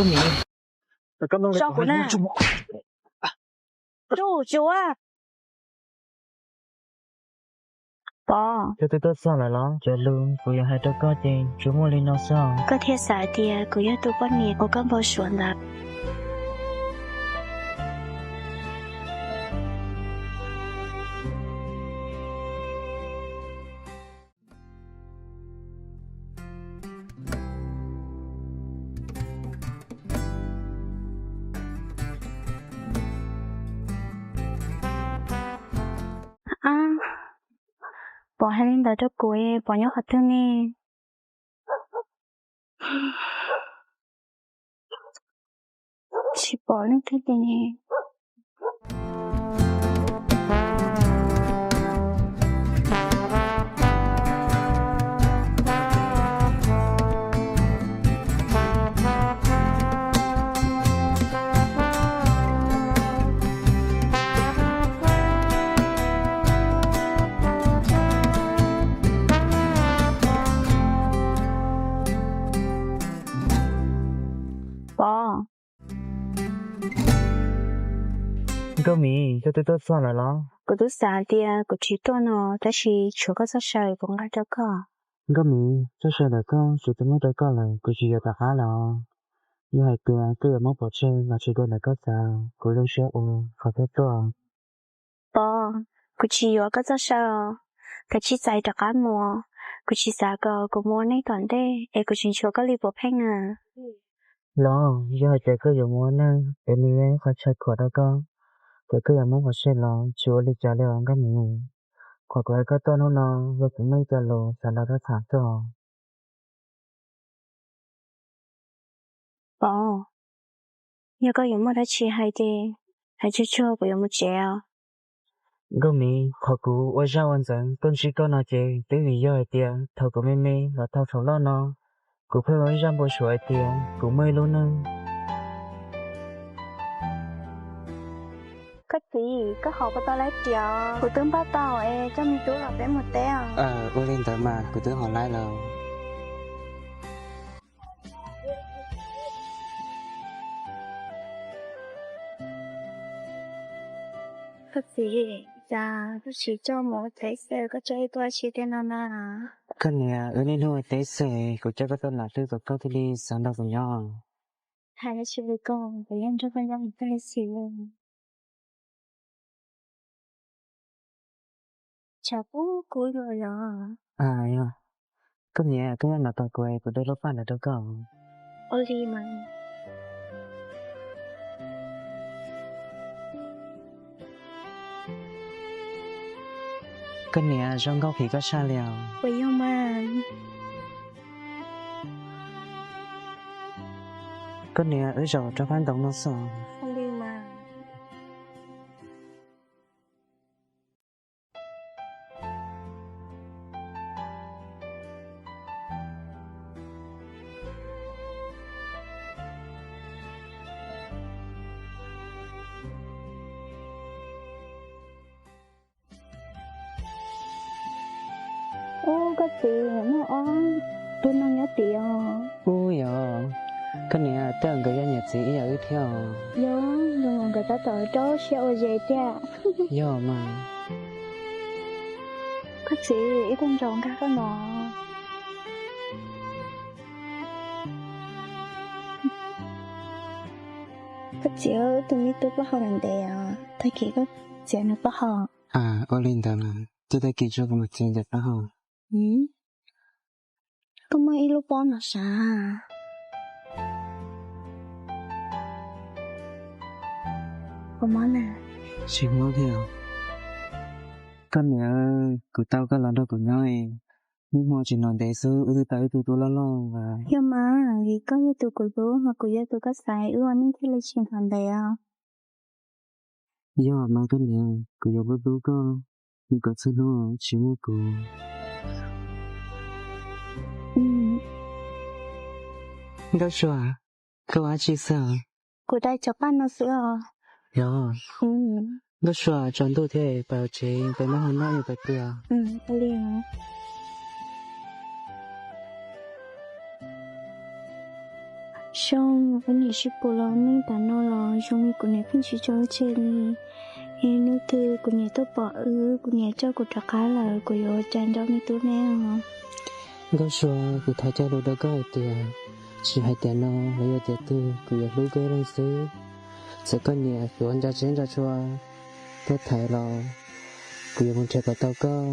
Nkauj Mim, so kuv na. Tsuj, tsuj. Pov, koj twb tuaj txog lawm los? Cov lus kuv yuav hais rau koj ces tsuas muaj li no xwb. Koj thiaj xav hais tias kuv yog tus poj niam uas koj npau suav ntawd. Ab, Pov hais li ntawd rau kuv, Pov nyob qhov twg ne? Tsis pom leej twg li ne. Pov. Nkauj Mim, koj twb tuaj txog lawm los? Kuv twb xav hais tias kuv tsis tuaj no, tab sis tshuav koj txoj saw kuv nqa rau koj. Nkauj Mim, txoj saw ntawm koj tsuas twb muab rau koj lawm, kuv tsis yuav rov qab lawm os. Yog hais tias koj yuav muab pov tseg los tsis dua ntawm koj xav, kuv zoo siab ua qhov koj tuaj. Pov, kuv tsis yuav koj txoj saw os. Kav tsij txais rov qab mus. Kuv tsis xav kom kuv mus ua neej tom ntej es kuv tsis ntshuav koj li puav pheej na. Los yog hais tias koj yuav mus ua neej es nws yog ib qho chaw khuam rau koj, ces koj yuav muab pov tseg los tsis ua li cas li os Nkauj Mim. Qhov kuv hais koj tuaj hnub no yog kuv muaj ib co lus xav nrog koj tham xwb os. Pov, yog koj yuav muaj dab tsi hais ces hais tsuag tsuag, kuv yuav mus tsev os. Nkauj Mim, qhov kuv ua zaj ua ntxeev tuaj ntsib koj no ces twb vim yog hais tias thaum kuv me me los tau thaum loj no, kuv pheej ua ib zaj npau suav hais tias kuv muaj ib lub neej. Koj txiv, koj hov puas tau laib riam? Kuv twb npaj tau es coj me tub los peb mus teb os. Ua li ntawd mas kuv twb hov laib lawm. Koj txiv, cas koj tsis coj mus ua teb xwb, koj coj ib tug dab tsi tej no na? Koj niam, wb niaj hnub ua teb xwb, kuv coj koj tuaj lam hlwb kom koj thiaj li xav nrog kuv nyob. Hais dab tsi li koj, kuv yeej nrog koj nyob mus tag li xwb. Tshav kub kub yuav los. Yog, koj niam, koj nyob no tos kuv, kuv de lub paj ntawd rau koj. Ua li mas. Koj niam, zoo nkauj phim koj tshaj li os. Puas yog mas? Koj niam, wb zaum rau phab ntoo no xwb. Ua li mas. Ub, koj txiv, muaj ob tug neeg nyob tid os. Ub yog, koj niam, tej zaum nkawd yog niam txiv ib yam wb thiab os. Yog, zoo nkauj nkawd tab tom rau siab ua zes tiag. Yog mas. Koj txiv, ib tug ntsaum nkag koj no. Koj txiv, wb tus me tub plaub hau ntev os, tag kis koj txiav nws plaub hau. Ua li ntawd mas, twb tag kis tso kuv mam txiav nws plaub hau. Koj muaj ib lub pob no sav. Puas mob na? Tsis mob thiab. Koj niam, kuv tau koj los nrog kuv nyob, hnub hmo tsis hnov ntev xwb wb twb tau ib tug tub loj loj. Yog mas, vim koj yog tus kuv hlub, ho kuv yog tus koj xaiv, wb ua neej thiaj li tsis hnov ntev os. Yog mas koj niam, kuv yuav hlub hlub koj, kom txhua hnub tsis muaj kuv. Nkauj Sua, koj ua dab tsi xwb? Kuv dai cov paj no xwb os. Yog. Nkauj Sua, tsaus ntuj thiab, pais hauv tsev peb noj hmo noj, yuav pais pw os. Xyoo, wb niam sib puas los neej tas no los zoo li kuv niam pheej tsis tso tseg li. Es hnub twg kuv niam tuaj pom wb, kuv niam coj kuv rov qab lawm, kuv yuav ua cas nco me tub ne os? Nkauj Sua, kuv thov cog lus rau koj hais tias, tsis hais tiam no los yog tiam twg kuv yuav hlub koj ib leeg xwb. Txawm koj niam yuav ntsa tsheb ntsa tshua tuaj thaiv los kuv yuav mus nrhiav kom tau koj.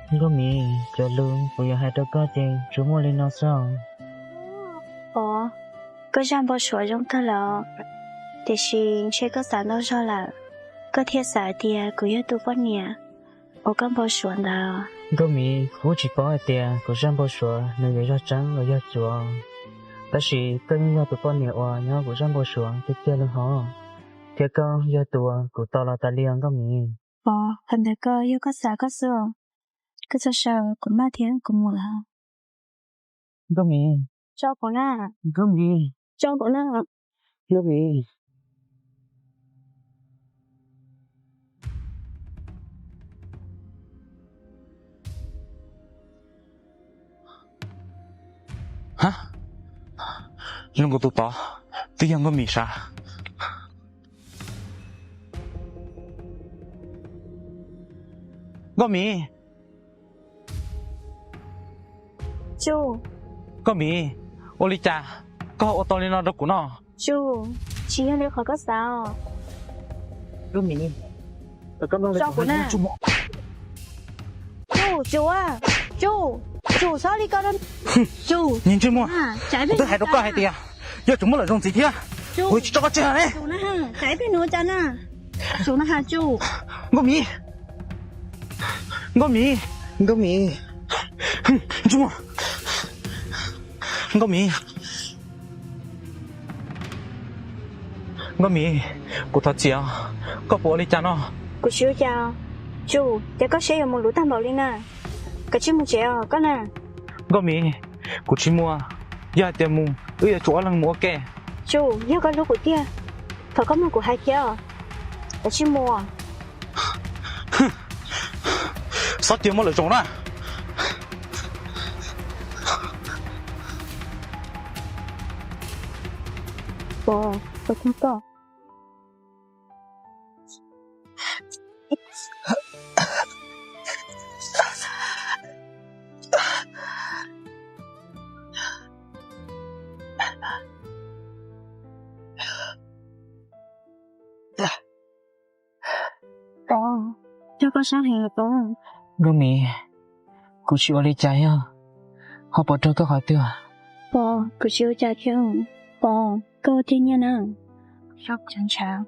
Nkauj Mim, cov lus kuv yuav hais rau koj ces tsuas muaj li no xwb. Ov, koj zaj npau suav zoo kawg lawm, tiam sis ntshe koj xav ntau zog lawm, koj thiaj xav hais tias kuv yog tus poj niam uas koj npau suav ntawd. Nkauj Mim, kuv tsis paub hais tias kuv zaj npau suav nws yuav yog tseeb los yog cuav, tab sis koj yeej yog tus poj niam uas nyob kuv zaj npau suav tiag tiag li hos, thiab koj yog tus uas kuv tos los tas li os Nkauj Mim. Ov, qhov ntawd koj yog koj xav koj xwb, koj txhob sawv, kuv maj thiab kuv mus lawm. Nkauj Mim, tso kuv na. Nkauj Mim, tso kuv na. Nkauj Mim. Hab, zoo nkaus tus tod twb yog Nkauj Mim sav. Nkauj Mim. Tsuj. Nkauj Mim, ua li cas koj ua tau li no rau kuv no? Tsuj, tsis yog li qhov koj xav os. Nkauj Mim, tso kuv na. Tsuj, Tsuj, Tsuj, txhob li ko. Tsuj, niag ntsej muag, kuv twb hais rau koj hais tias yog Tsuj muab lawm zoo ntxiv thiab, kuv tsis tso koj tseg ne. Tsuj, Nkauj Mim, Nkauj Mim, Nkauj Mim, ntsej muag, Nkauj Mim. Nkauj Mim, kuv thov txim os, koj puas ua li cas no? Kuv tsis ua cas. Tsuj, ces koj siab yuav mus luv tag npaum li na, kav tsij mus tsev os koj na. Nkauj Mim, kuv tsis mus, yog hais tias mus wb yuav tsum ob leeg mus ua ke. Tsuj, yog koj hlub kuv tiag, thov koj mloog kuv hais thiab os, kav tsij mus. Txhob cia muab lawm zoo na. Pov, kuv thov koj. Pov, coj koj sab heev los Pov. Nkauj Mim, kuv tsis ua li cas yog, ho puas raug koj qhov twg? Pov, kuv tsis ua cas thiab. Pov, koj ua tiag nyiaj na. Ntshav ntshav.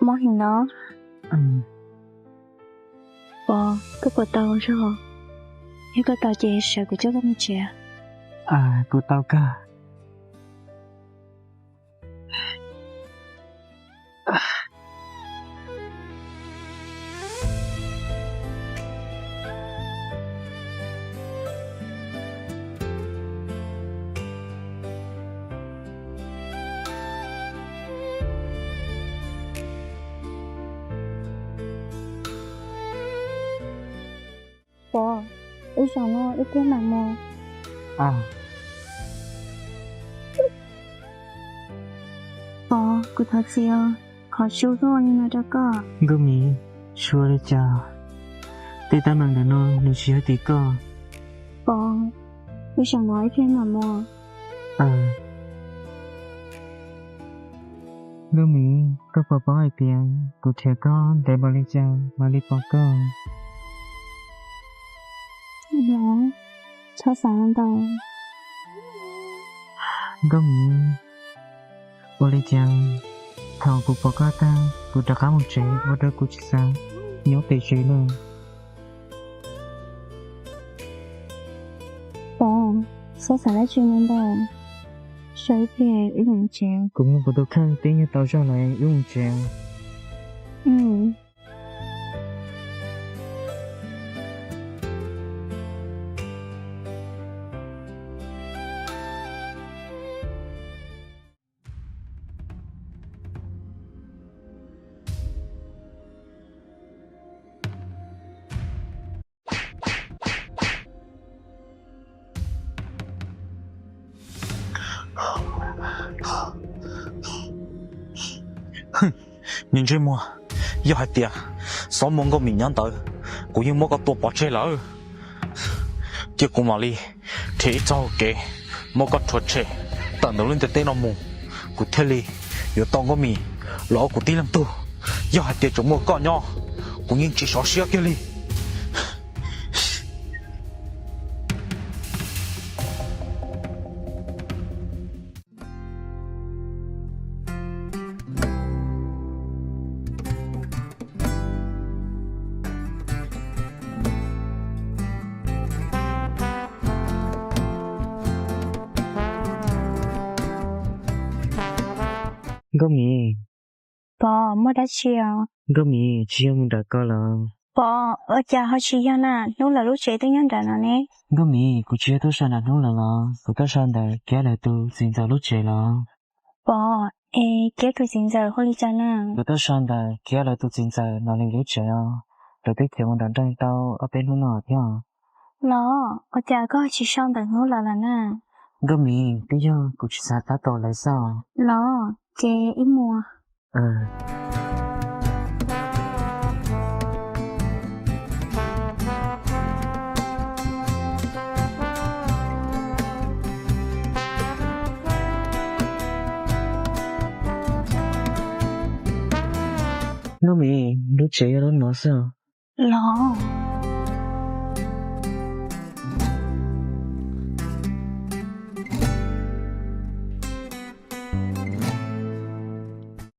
Mob heev no. Pov, koj puas tau zog? Yog koj tau ces sawv kuv coj koj mus tsev. Kuv tau kawg. Pov, wb zaum no wb thiaj mam mus. Pov, kuv thov txim os, qhov Tsuj tuaj ua li no rau koj. Nkauj Mim, tsis ua li cas, tej teeb meem ntawm no nws tsis yog tim koj. Pov, wb zaum no wb thiaj mam mus. Nkauj Mim, koj puas paub hais tias kuv nrhiav koj ntev npaum li cas mam li pom koj? Txhob xav ntau. Nkauj Mim, ua li cas thaum kuv pom koj tag kuv rov qab mus tsev ua rau kuv tsis xav nyob pem tsev lawm? Pov, txhob xav dab tsi ntau, sawv ib pliag wb mus tsev. Kuv mus kuv tus kheej twb nyiag tau zog lawm, wb mus tsev. Me ntsej muag, yog hais tias xov muaj Nkauj Mim nyob ntawd, kuv yeej muab koj tua pov tseg lawm. Cia kuv mam li nrhiav ib txoj hau kev muab koj rhuav tshem tawm ntawm lub ntiaj teb no mus, kuv thiaj li yuav tau Nkauj Mim los ua kuv tib leeg tug. Yog hais tias tseem muaj koj nyob, kuv yeej tsis sov siab kiag li. Nkauj Mim. Pov, muaj dab tsi os? Nkauj Mim, tsis yog mus nram ko los? Pov, ua cas ho tsis yog na, hnub lawv lub tsev twb nyob nram no ne. Nkauj Mim, kuv tsis yog tuaj so nram hnub lawv los, kuv tuaj so ntawm Kiab lawv tus txiv ntxawm lub tsev los. Pov, es Kiab tus txiv ntxawm hu li cas na? Kuv tuaj so ntawm Kiab lawv tus txiv ntxawm Nom Lis lub tsev os, lawv twb khiav mus nram nroog tau ob peb hnub no thiab. Los, ua cas koj tsis so ntawm hnub lawv lawm na? Nkauj Mim, twb yog kuv tsis xav tab tom lawv xwb. Los, ces wb mus. Nkauj Mim, lub tsev yog lub no xwb. Los.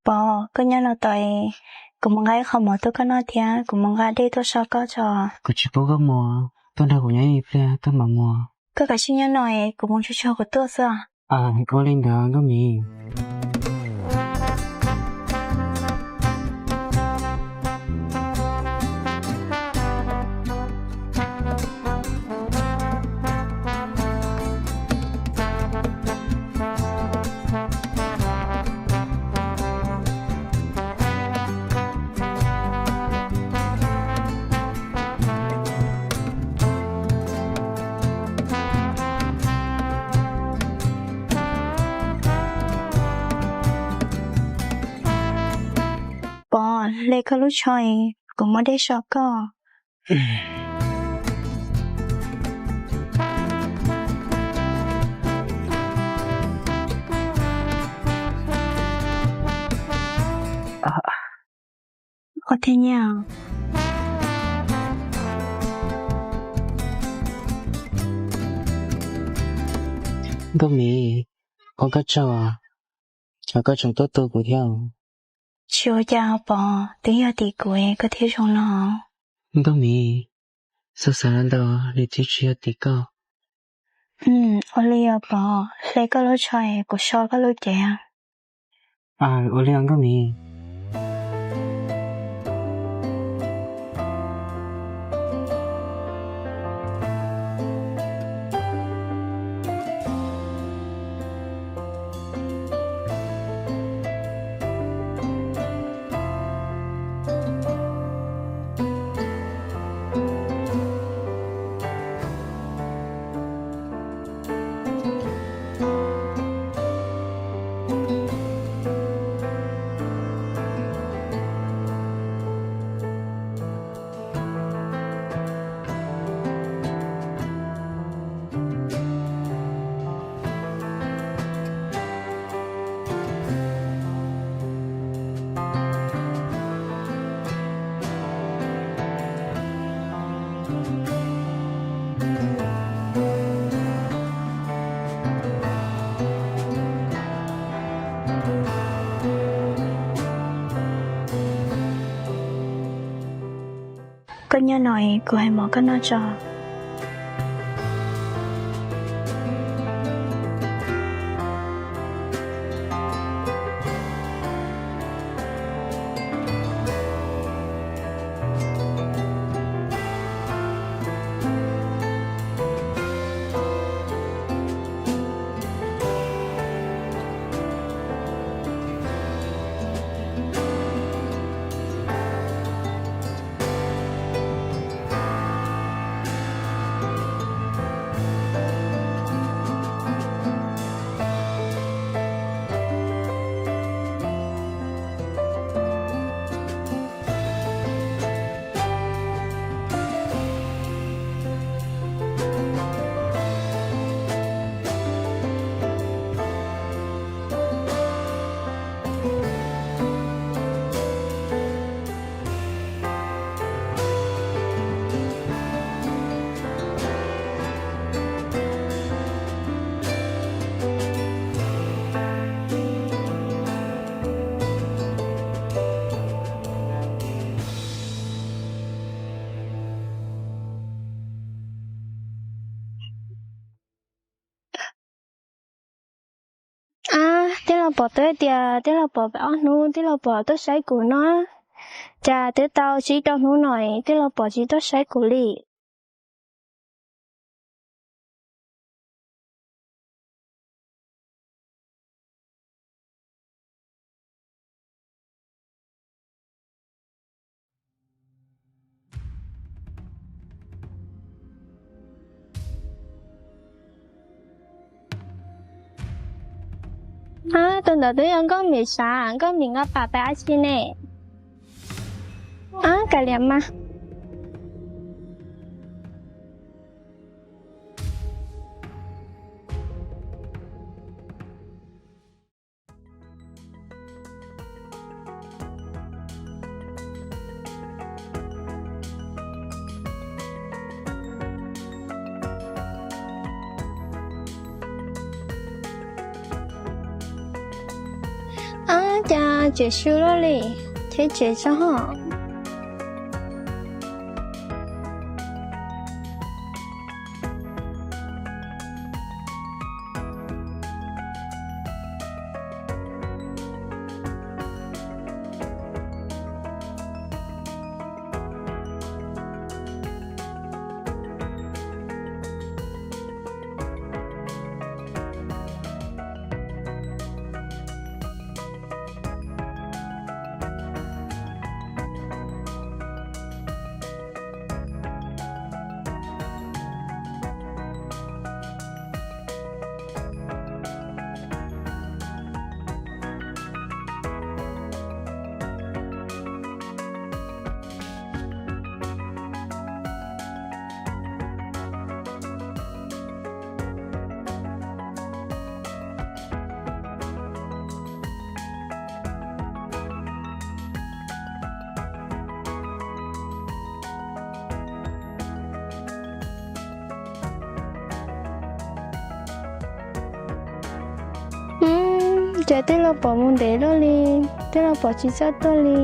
Pov, koj nyob no tos, kuv mus nqa ib qho mov tuaj koj noj thiab kuv mus nqa dej tuaj so koj tso. Kuv tsis pub koj mus, tuaj nrog kuv nyob ib pliag koj mam mus. Koj kav tsij nyob no, kuv mus tsuag tsuag kuv tuaj xwb. Ua li ntawd Nkauj Mim. Pov, hle koj lub tsho, kuv muab dej so koj. Ua thiab nyiaj. Nkauj Mim, ua koj tsaug, koj tseem tuaj tu kuv thiab. Tsis ua cas Pov, twb yog tim kuv koj thiaj zoo no. Nkauj Mim, txhob xav ntau, nws twb tsis yog tim koj. Ua li os Pov, hle koj lub tsho, kuv so koj lub cev. Ua li os Nkauj Mim. Koj nyob no, kuv hais mov koj noj tso. Tij laug Pom twb tias tij laug Pom pem ob hnub tij laug Pom tuaj saib kuv no, cas twb tau tsib rau hnub no tij laug Pom tsis tuaj saib kuv li. Ab, tus ntawd twb yog Nkauj Mim sav, Nkauj Mim nqa pam pem dab tsi ne? Ab, kav liam mas. Ab, cas tsev su luaj li, cheb tsev tso hos. Ces tij laug Pom mus ntev luaj li, tij laug Pom tsis txawj tuaj li.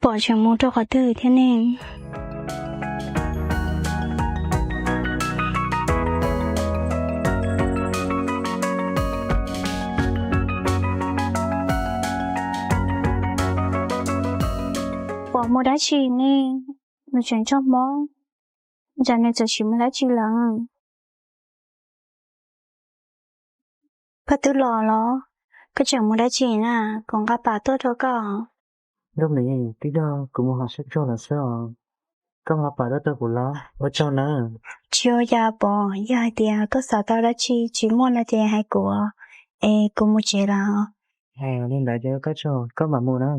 Pom tseem mus rau qhov twg thiab ne? Pom mus dab tsi ne? Nws tseem tsaug mob, ntawm nws txawm sim mus dab tsi lawm? Koj twb los los, koj tseem mus dab tsi na? Kuv nqa pam tuaj rau koj. Nkauj Mim, twb yog kuv mus hauv sab rog lawm xwb os. Koj nqa pam tuaj rau kuv los, ua tsaug nawb. Tsis ua cas Pom, yog hais tias koj xav tau dab tsi tsis muaj no ces hais kuv, es kuv mus tsev lawm. Li ntawd ces ua koj tsaug, koj mam mus na.